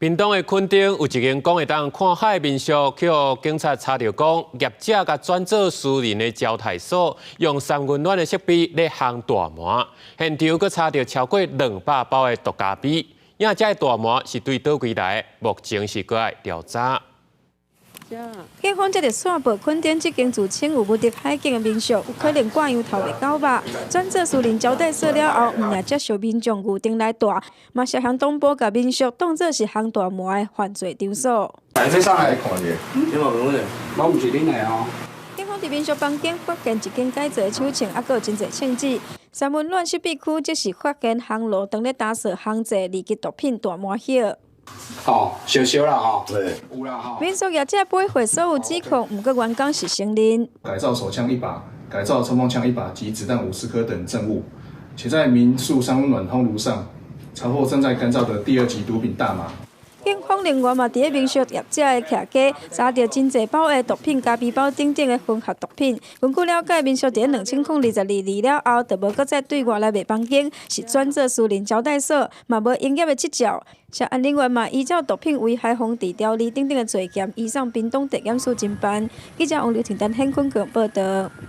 屏東的墾丁有一間講會當看海的民宿，去予警察查著講，業者共轉做私人的招待所，用三溫暖的設備咧烘大麻，現場閣查著超過200包的毒咖啡。這的大麻是對佗位來，目前是閣愛調查。警方接著線報，墾丁這間自稱有無敵海景的民宿，有可能掛羊頭賣狗肉，轉做私人招待所了後，毋但接受民眾預訂來蹛，嘛涉嫌同步共民宿當做是烘大麻的犯罪場所。你上來看者，這嘛無問題，我毋是恁的哦。警方佇民宿房間發現一根改造的手槍，猶閣有真濟槍支。三溫暖設備區則是發現烘爐當咧打掃烘製二級毒品大麻葉。哦，燒燒啦吼，對，有啦吼。民宿業者背負所有指控，毋過員工是承認。改造手槍一把、改造衝鋒槍一把及子彈50顆等證物，且在民宿三溫暖烘爐上查獲正在乾燥的第二級毒品大麻。警方另外嘛，佇咧民宿業者的徛家查著真濟包的毒品、咖啡包等等的混合毒品。根據了解，民宿佇咧2022年了後，就無閣再對外來賣房間，是轉做私人招待所，嘛無營業的執照。涉案人員嘛，依照毒品危害防治條例等等的罪嫌，移送屏東地檢署偵辦。記者王劉婷丹、顯坤強報道。